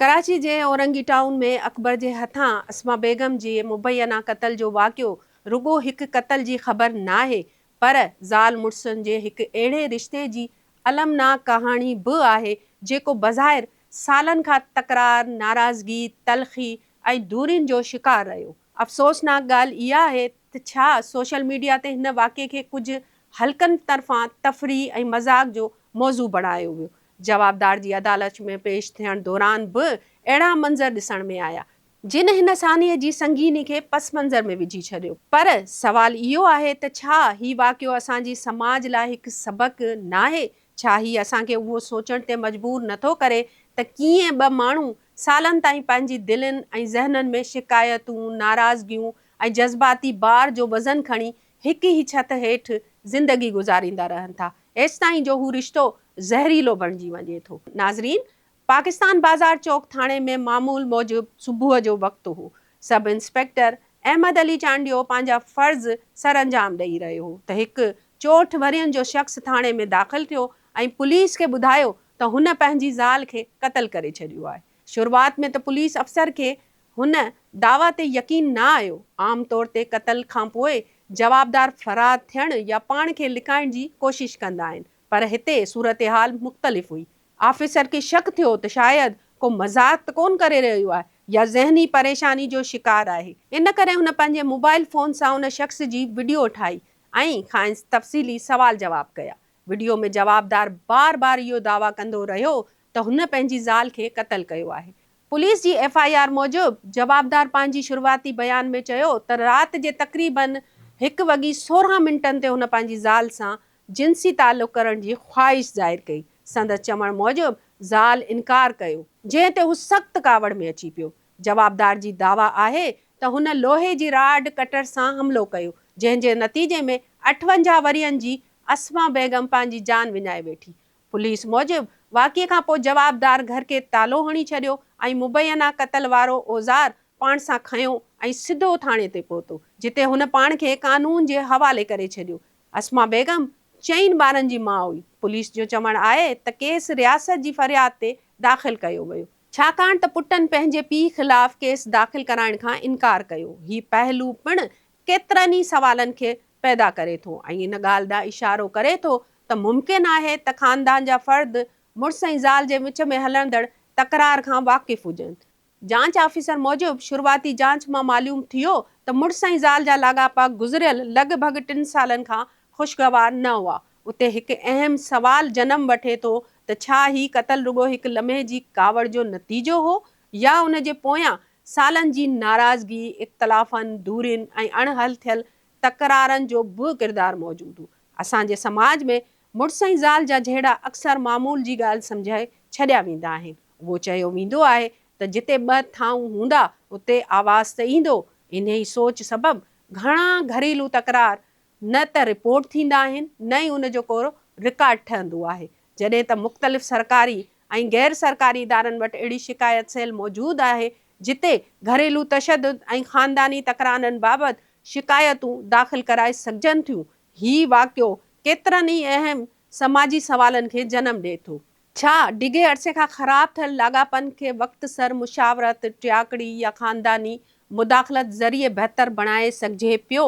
ڪراچي جي اورنگي ٽائون ۾ اڪبر جي هٿان اسما بيگم جي مبينا قتل جو واقعو رڳو هڪ قتل جي خبر ناهي پر زال مڙسن جي هڪ اهڙي رشتي جي المناڪ ڪهاڻي به آهي جيڪو بظاهر سالن کان تڪرار، ناراضگي، تلخي ۽ دورين جو شڪار رهيو. افسوسناڪ ڳالهه اها آهي ته ڇا سوشل ميڊيا تي هن واقعي کي ڪجهه حلقن طرفان تفريح ۽ مذاق جو موضوع بڻايو ويو. جوابدار جي عدالت ۾ پيش ٿيڻ دوران به اهڙا منظر ڏسڻ ۾ آيا، جن هن سانحي جي سنگيني کي پس منظر ۾ وجهي ڇڏيو. پر سوال اهو آهي ته ڇا هي واقعو اسان جي سماج لاء هڪ سبق ناهي؟ ڇا هي اسان کي اهو سوچڻ تي مجبور نٿو ڪري ته ڪيئن ٻه ماڻهو سالن تائين پنهنجي دلين ۽ ذهنن ۾ شڪايتون، ناراضگيون ۽ جذباتي بار جو وزن کڻي هڪ ئي ڇت هيٺ زندگي گذاريندا رهن ٿا، ايستائين جو هو رشتو زهريلو بڻجي وڃي ٿو. ناظرين! پاڪستان بازار چوڪ ٿاڻي ۾ معمول موجب صبح جو وقت هو. سب انسپيڪٽر احمد علي چانڊيو پنهنجا فرض سرانجام ڏئي رهيو هو ته هڪ چوهٺ ورهين جو شخص ٿاڻي ۾ داخل ٿيو ۽ پوليس کي ٻڌايو ته هن پنهنجي زال کي قتل ڪري ڇڏيو آهي. شروعات ۾ ته پوليس افسر کي هن دعويٰ تي يقين نه آيو. عام طور تي قتل کانپوء جوابدار فرار ٿيڻ يا پاڻ کي لڪائڻ جي ڪوشش ڪندا آهن پر هتي صورتحال مختلف هئي. آفيسر کي شڪ ٿيو ته شايد ڪو مذاق ته ڪونه ڪري رهيو آهي يا ذهني پريشاني جو شڪار آهي. ان ڪري هن پنهنجي موبائل فون سان ان شخص جي وڊيو ٺاهي ۽ کانئس تفصيلي سوال جواب ڪيا. وڊيو ۾ جوابدار بار بار اهو دعويٰ ڪندو رهيو ته هن پنهنجي زال کي قتل ڪيو آهي. پوليس جي ايف I R موجب جوابدار پنهنجي شروعاتي بيان ۾ چيو ته رات جي تقريبن هڪ وڳي 16 منٽن تي هن پنهنجي زال سان جنسي تعلق ڪرڻ جي خواهش ظاهر ڪئي، سندس چوڻ موجب زال انڪار ڪيو، جنهن تي هو سخت ڪاوڙ ۾ اچي پيو. جوابدار جي دعويٰ آهي ته هن لوهي جي راڊ ڪٽر سان حملو ڪيو، جنهن جي نتيجي ۾ 58 ورهين جي اسما بيگم پنهنجي جان وڃائي ويٺي. پوليس موجب، واقعي کان پوء جوابدار گهر کي تالو هڻي ڇڏيو ۽ مبينا قتل وارو اوزار پاڻ سان کنيو ۽ سڌو ٿاڻي تي پهتو، جتي هن پاڻ کي قانون جي حوالي ڪري ڇڏيو. اسما بيگم چئن ٻارن جي ماء هئي. پوليس جو چوڻ آهي ته ڪيس رياست جي فرياد تي داخل ڪيو ويو. ڇاڪاڻ ته پٽن پنهنجي پيء خلاف ڪيس داخل ڪرائڻ کان انڪار ڪيو. هي پهلو پڻ ڪيترن ئي سوالن کي پيدا ڪري ٿو ۽ ان ڳالهه ڏانهن اشارو ڪري ٿو ته ممڪن آهي ته خاندان جا فرد مڙس ۽ زال جي وچ ۾ هلندڙ تڪرار کان واقف هجن. جاچ آفيسر موجب شروعاتي جاچ مان معلوم ٿيو ته مڙس ۽ زال جا لاڳاپا گذريل لڳ ڀڳ ٽن سالن کان خوشگوار نه هئا. اتي هڪ اهم سوال جنم وٺي ٿو ته ڇا هي قتل رڳو هڪ لمحي جي ڪاوڙ جو نتيجو هو يا ان جي پويان سالن جي ناراضگي، اختلافن، دورين ۽ اڻ حل ٿيل تڪرارن جو به ڪردار موجود هو. اسان جي سماج ۾ مڙس ۽ زال جا جهيڙا اڪثر معمول جي ڳالهه سمجهي ڇڏيا ويندا آهن. اهو چيو ويندو آهي ته جتي ٻه ٿانو هوندا اتي آواز ته ايندو. انهي سوچ سبب گهڻا گهريلو تڪرار نه ته رپورٽ ٿيندا آهن نه ئي ان جو ڪو رڪارڊ ٺهندو آهي. جڏهن ته مختلف سرڪاري ۽ غير سرڪاري ادارن وٽ اهڙي شڪايت سيل موجود آهي جتي گهريلو تشدد ۽ خانداني تڪرارن بابت شڪايتون داخل ڪرائي سگهجن ٿيون. هي واقعو ڪيترن ئي اهم سماجي سوالن کي جنم ڏئي ٿو. ڇا ڊگهي عرصي کان خراب ٿيل لاڳاپن کي وقت سر مشاورت، ٽياڪڙي يا خانداني مداخلت ذريعي بهتر بڻائي سگهجي پيو؟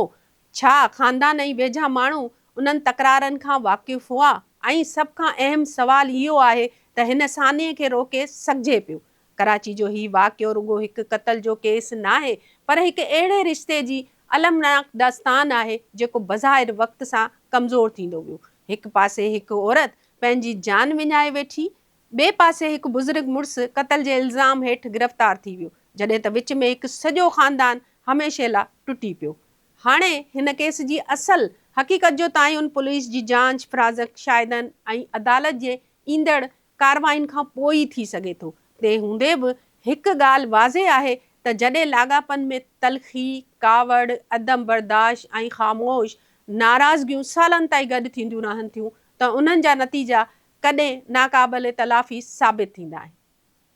ڇا خاندان ۽ ويجها ماڻهو انهن تڪرارن کان واقف هئا؟ ۽ سڀ کان اهم سوال اهو آهي ته هن سانحي کي روڪي سگهجي پيو؟ ڪراچي جو هي واقعو رڳو هڪ قتل جو ڪيس ناهي پر هڪ اهڙي رشتي جي المناڪ داستان آهي جيڪو بظاهر وقت سان ڪمزور ٿيندو ويو. هڪ پاسي هڪ عورت پنهنجي جان وڃائي ويٺي، ٻئي پاسي هڪ بزرگ مڙس قتل جي الزام هيٺ گرفتار ٿي ويو، جڏهن ته وچ ۾ هڪ سڄو خاندان هميشه لا ٽٽي پيو. هاڻي هن ڪيس جي اصل حقيقت جو تعين پوليس جي جاچ، فرازڪ شاهدن ۽ عدالت جي ايندڙ ڪارروائين کان پوء ئي ٿي سگهي ٿو. تنهن هوندي به هڪ ڳالهه واضح آهي ته جڏهن لاڳاپن ۾ تلخي، ڪاوڙ، عدم برداشت ۽ خاموش ناراضگيون سالن تائين گڏ ٿينديون رهن ٿيون ته انهن جا نتيجا ڪڏهن ناقابل تلافي ثابت ٿيندا آهن.